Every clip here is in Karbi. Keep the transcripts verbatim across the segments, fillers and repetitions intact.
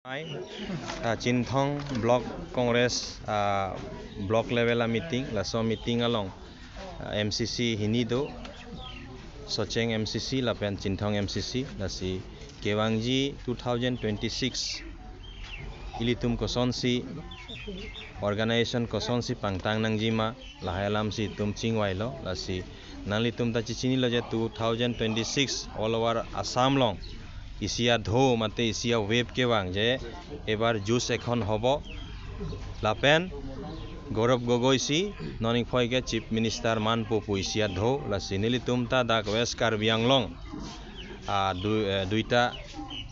Mai, ah, Chinthong Block Congress, ah, block level a meeting, laso meeting along, ah, M C C hini do, Socheng M C C lapen Chinthong M C C, lasi kevangji two thousand twenty-six ilitum kosonsi organization kosonsi pangtang nangjima, lahai alamsi itum chingvailo, lasi nanglitum ta chechinilo je two thousand twenty-six all over Assam along isi adho mate isi a wave kevang je ebar juice ekhon hobo lapen Gaurav Gogoi si non ingphoi ke Chief Minister manpo pu isi adho, lasi nelitum ta dak West Karbi Anglong, ah, du, eh, duita,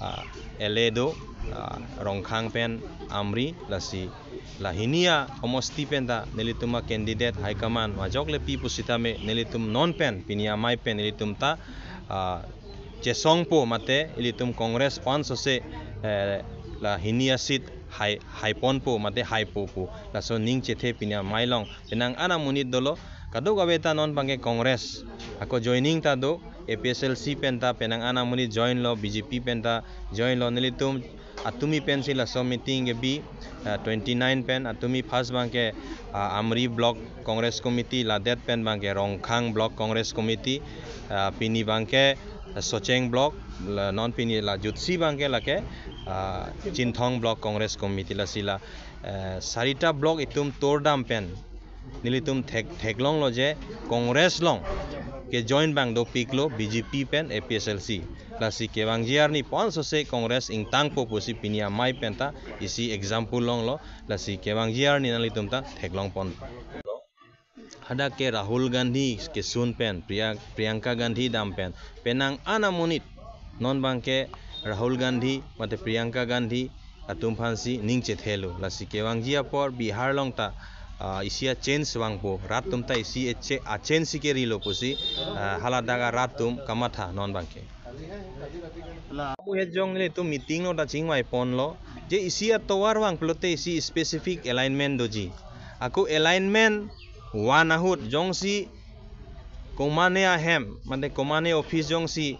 ah, L A do, ah, Rongkhang pen Amri, lasi la hini a homosti pen ta nelitum a candidate high command majok le pi pusitame nelitum non pen pini amei pen nelitum ta, ah, chesongpo mate ilitum Congress pon sose, eh, la hini a seat hai, haiponpo mate haipo pu laso ning chethe pini amei along penang an amonit dolo, kadokave ta non abangke Congress ako joining ta do, A P H L C pen ta penang an amonit join lo, B J P pen ta join lo, nelitum atumi pensi laso meeting kebi, ah, twenty-nine pen atumi first abangke, ah, Amri Block Congress Committee, ladet pen abangke Rongkhang Block Congress Committee, ah, pini abangke Socheng Block, la non pini la jutsi abangke lake, ah, Chinthong Block Congress Committee, lasi la, eh, sarita block itum tordam pen nelitum thek, theklonglo je Congress along ke join abang dopiklo B J P pen A P H L C. Lasi kevangji arni pon sose Congress ingtangpo pusi pini amei pen ta isi example longlo, lasi kevangji arni nanglitum ta theklongpon. Hadak ke Rahul Gandhi kesun pen, Priya-, Priyanka Gandhi dam pen penang an amonit non abangke Rahul Gandhi mate Priyanka Gandhi atum aphansi ning chethelo, lasi kevangji apor Bihar along ta, ah, isi a change vangpo, rat atum ta isi a che-, a change si kerilo pusi, ah, haladak a rat atum kamatha non abangke. La. Amu het jong nelitum meeting along ta chingvaiponlo je isi atovar vang pulote isi specific alignment doji. Ako alignment van ahut jongsi komane ahem mate komane office jongsi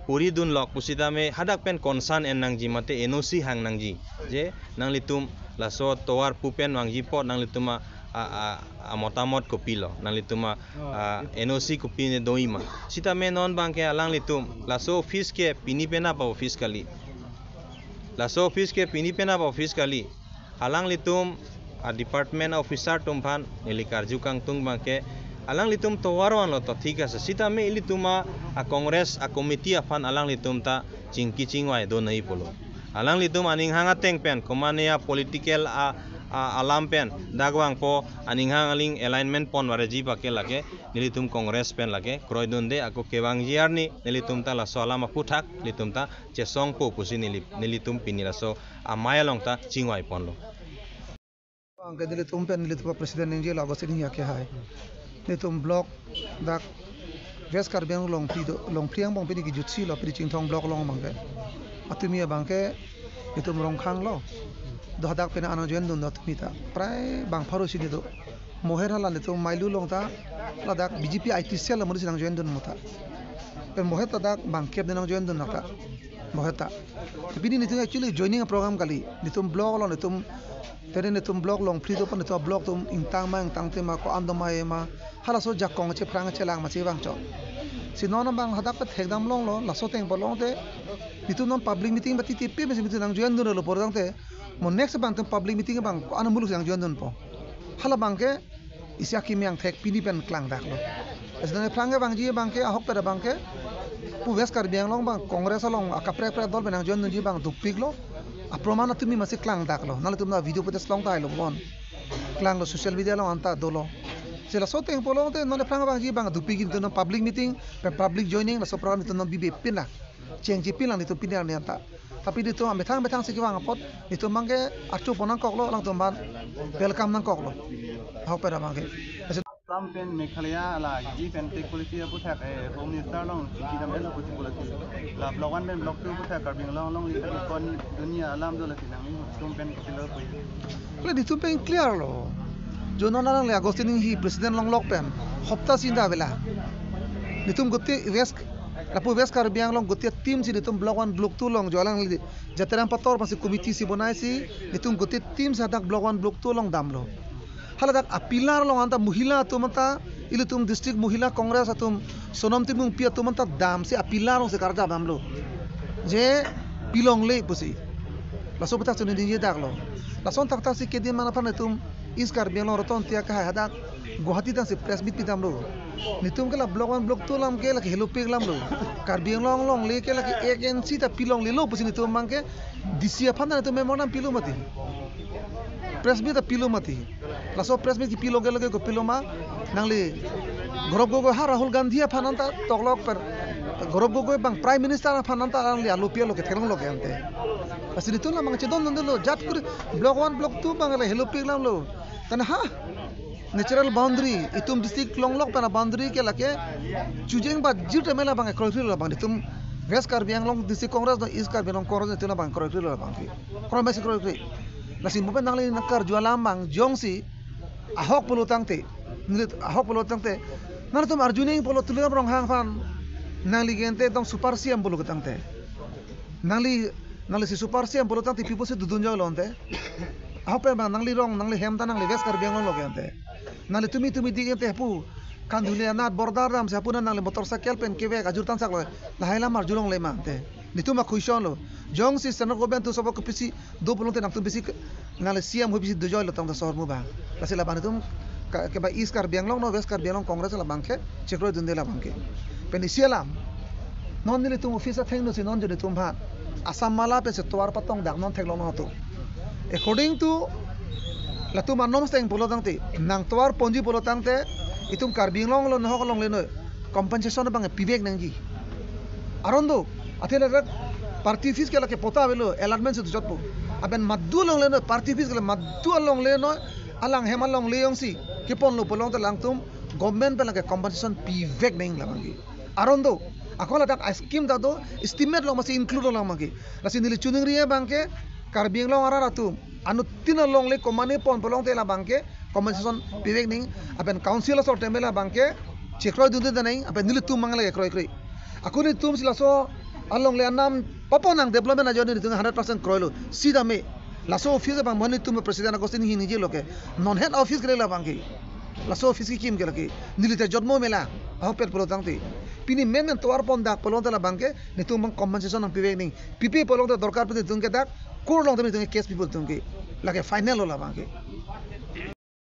puri dunlok pusitame hadak pen concern en nangji mate N O C hang nangji je nanglitum laso tovar pu pen vangji apot nanglitum a, a, a, a motamot kopilo, nanglitum a, a, N O C kopine doima. Sitame non abangke alanglitum laso office ke pini penap a office kali. Laso office ke pini penap a office kali. Alanglitum a department officer atum aphan neli karju kangtung abangke alanglitum tovar vanlo to thik ase. Sitame ilitum a, a Congress a committee aphan alanglitum ta chingki chingvai do nai pulo. Alanglitum aning hang ateng pen komane a political a, a alam pen dak vangpo, aning hang aling alignment pon vareji abangke lake nelitum Congress pen lake kroidunde, ako kevangji arni nelitum ta laso alam aphuthak nelitum ta chesongpo pusi neli, nelitum pini laso amei along ta chingvaiponlo. Anke nelitum pen nelitum president ningje lo Augustine Inghi ke hai. Nelitum block dak West Karbi Anglong Longphli do, Longphli angbong pini kejutsi lo pini Chinthong block along abangke. Atumi abangke nelitum Rongkhang lo. Do hadak pen nangjoin dun do atumi ta. Prai bang pharo si nelitum. Moher hala nelitum Mailu along ta ladak B J P I T cell amonit si nangjoin dun mo ta. Pen moher ta dak bangkep nangjoin dun ta. Moher ta. Pini nelitum actually joining program kali. Nelitum block along nelitum, tadi nelitum block Longphli do pen nelitum block atum ingtang ma ingtangte ma ko-an do ma e ma. Halaso jakong chephrang chelang ma si vangchot. Si non abang hadak pen thekdam longlo, laso ateng pulote nelitum non public meeting ba titi pe mesi nelitum nangjoin dunlo pura tangte. Mo next abang nelitum public meeting abang ko-an muluk si nangjoin dunpo. Hala abangke isi akimi angthek pini pen klangdaklo. Isi nang phrang kevangji abangke ahokpet abangke pu West Karbi Anglong abang Congress along akaprek prek dol pen nangjoin dunji abang dopiklo. Aproman atumi masi klangdaklo. Nanglitum na video footage along ta hailo bon. Klanglo social media along anta dolo. Si laso ateng pulote non phrang kevangji abang dopik nelitum non public meeting, pen public joining laso program nelitum non bibe pin la. Chengji pin lang nelitum pini arni anta. Tapi nelitum amethang methang si kevang apot nelitum abangke archupon nangkoklo, alangtum aphan welcome nangkoklo. Ahokpet abangke. Assam pen Meghalaya la Give and Take policy aputhak, eh, Home Minister along chingki damlo pusi policy. La Block one pen Block two aputhak Karbi Anglong along li kon dunia alam do, lasi nanglitum pen kilo pui. Kali nelitum pen clear lo. Jo non alangle Augustine Inghi president longlok pen hopta si nda avelo. Nelitum goti West Lapu West Karbi Anglong gotia team si netum block one, block two along jo alang li Jatiram Pator pasi committee si bonai si netum gotia team si hadak block one, block two along damlo. Hala dak apilar along anta mohila atum anta ilitum district mohila Congress atum Sonam Timungpi atum anta damsi apilar along si karjap damlo. Je pilongle pusi. Laso aputhak chuni ningje daklo. Lason thakthak si kedim mana aphan netum East Karbi Anglong roton tiak kahai hadak Guwahati tangsi press meet pidamlo. Netum ke la block one, block two alam ke la ke helopik alamlo. Karbi Anglong longle ke la ke ek inch ta pilonglelo pusi netum abang ke D C aphan ta netum memorandum pilo mati. Press meet ta pilo mati. Laso press meet kipilo ke lake kopilo ma nangli Gaurav Gogoi ha Rahul Gandhi aphan anta toklok per Gaurav Gogoi abang Prime Minister aphan anta nangli alopi alo ke theklonglo ke ante. Lasi netum la abang chedondondelo jat kuri block one, block two abang la helopik alamlo. Tane ha natural boundary, itum district longlok pen a boundary ke lake chujeng ba jir tame la abang kroikri lo abang itum West Karbi Anglong District Congress do East Karbi Anglong Congress itum la abang kroikri lo abang ke. Kroi masi kroikri. Lasi mo pen nangli nangkarju alam abang jongsi ahok pulo tangte, nangli ahok pulo tangte, nangtum arjuning pulo Tuliram Ronghang aphan nangli gente tong super C M pulo tangte. Nangli nangli si super C M pulo tangte pipo si dodun joi lo ante. Ahok pen abang nangli rong nangli hem ta nangli West Karbi Anglong lo ke ante. Nangli tumi tumi dik ante hapu Kanduli anat border damsi hapu nangli motorcycle pen kevek ajur tansak lo. Lahai lam arjulongle ma ante. Netum a question lo. Jongsi Central Government atum sobo kopisi do pulo tangte nangtum pisi ke- nangli C M ho pisi dojoi lo tangte sohor mu abang. Lasi la abang netum ka- ke ba East Karbi Anglong no West Karbi Anglong Congress la abang ke chekroidunde la abang ke. Pen isi alam. Non nelitum office athengno si non jo netum aphan Assam mala pensi tovar patong dak non theklong nangtum. According to latum anom steng pulo tangte, nang tovar ponji pulo tangte, itum Karbi Anglong lo nohok longle noi compensation abang pivek nangji. Aron do, athe la party office ke lake patta avelo, allotment si dojotpo. Lapen madu longle noi, party office ke la madu alongle noi, alang hem alongle jongsi keponlo pulo tangte alangtum government pen lake compensation pivek nang la abang ke. Aron do, ako ladak a scheme ta do, estimate along masi include lo la abang ke. Lasi neli choningri abang ke, Karbi Anglong arat atum anuttin alongle komane pon pulo tangte la abang ke compensation pivek nang, lapen council asor tame la abang ke chekroidunde nang, lapen nelitum abang lake kroikri. Ako netum si laso alongle anam papo nang development ajoine netum hundred percent kroilo. Sitame laso office abang mo netum president Augustine Enghee ningje lo ke. Non het office ke la abang ke. Laso office kekim ke lake. Neli ta jotmo mela. Ahok pen pulo tangte. Pini men men tovar pon dak pulo tangte la abang ke netum abang compensation nangpivek nang. Pipi pulo tangte dorkar pen netum ke dak court along tame netum ke case pipo netum ke. Lake final lo la abang ke.